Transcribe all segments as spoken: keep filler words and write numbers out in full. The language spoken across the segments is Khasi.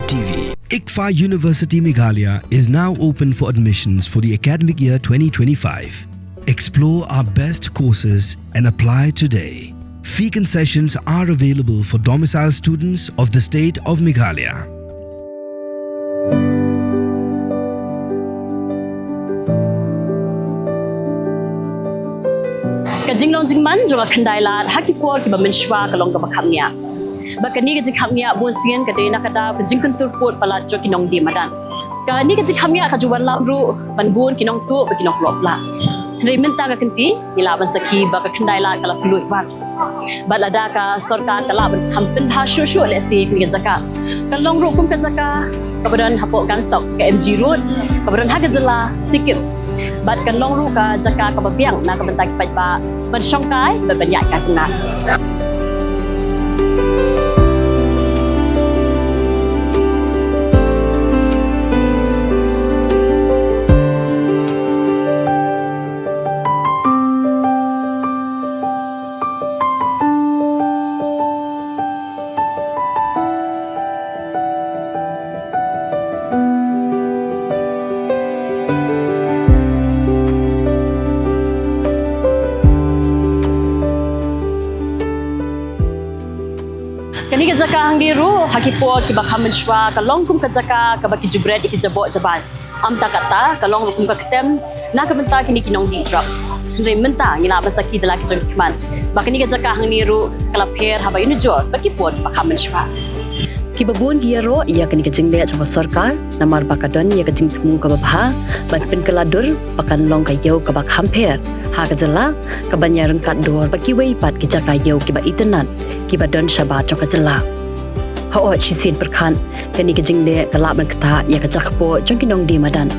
T V. ICFAI University Meghalaya is now open for admissions for the academic year twenty twenty-five. Explore our best courses and apply today. Fee concessions are available for domicile students of the state of Meghalaya. Ka jinglong jingman jong ka khyndai lad ha ki por kiba mynshuwa ka long kaba khapngiah. Bad kane ka jingkhapngiah bun sien ka dei na ka daw ka jingkyntur pud palat jong ki nongdie madan. Kane ka jingkhapngiah ka ju wan lap ruh ban bun ki nongtuh bad ki nongploh pla. Hynrei mynta ka kynti ngi lah ban sakhi ba ka khyndai lad ka la pynlut wan. Bad lada ka sorkar ka lah ban kham pynbha shuh shuh lehse kane ka jaka, ka long ruh kum ka jaka kaba don hapoh Gangtok, ka M G Road kaba don ha ka jylla Sikkim. Bad ka long ruh ka jaka kaba biang na ka bynta ki paidbah ban shongkai bad ban ïaid kai kynad. Kane ka jaka hangne ruh ha ki por kiba kham mynshuwa ka long kum ka jaka kaba ki ju bret ïa ki jaboh jabai. Ym tang katta, ka long ruh kum ka ktem na ka bynta kine ki nongdih drugs. Hynrei mynta ngi lah ban sakhi da la ki jong ki khmat ba kane ka jaka hangne ruh ka la pher haba ïanujor bad ki por kiba kham mynshuwa. Kiba bun ki ïaroh ïa kane ka jingleh jong ka sorkar namar ba ka don ïa ka jingthmu kaba bha ban pynkylla dur ba kan long ka ïew kaba kham pher ha ka jylla, kaban ïaryngkat dor bad kiwei pat ki jaka ïew kiba itynnad kiba don shabar jong ka jylla. Hooid, shisien pyrkhat kane ka jingleh ka lah ban ktah ïa ka jaka kpoh jong ki nongdie madan.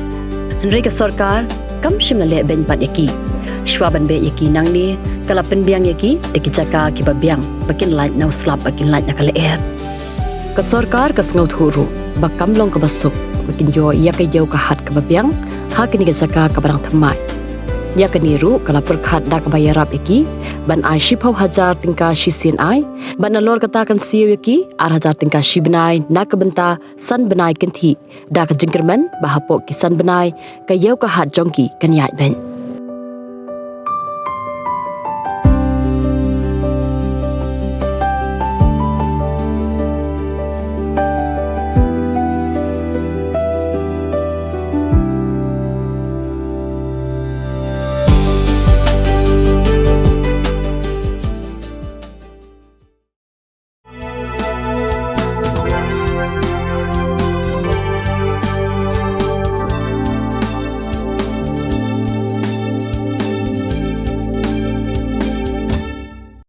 Hynrei ka sorkar kam shym la leh beiñ pat ïa ki. Shuwa ban beh ïa ki nangne, ka la pynbiang ïa ki da ki jaka kiba biang ba kin lait na u slap bad kin lait na ka lyer. Ka sorkar ka sngewthuh ruh ba kam long kaba suk ba kin ïoh ïa ka ïew ka hat kaba biang ha kane ka jaka kaba dang thymmai. Ïa kane ruh ka la pyrkhat da kaba ïarap ïa ki ban ai shiphew hajar tyngka shisien ai, bad nalor kata kan siew ïa ki ar hajar tyngka shi bnai na ka bynta san bnai kynthih, da ka jingkyrmen ba hapoh ki san bnai ka ïew ka hat jong ki kan ïaid beit.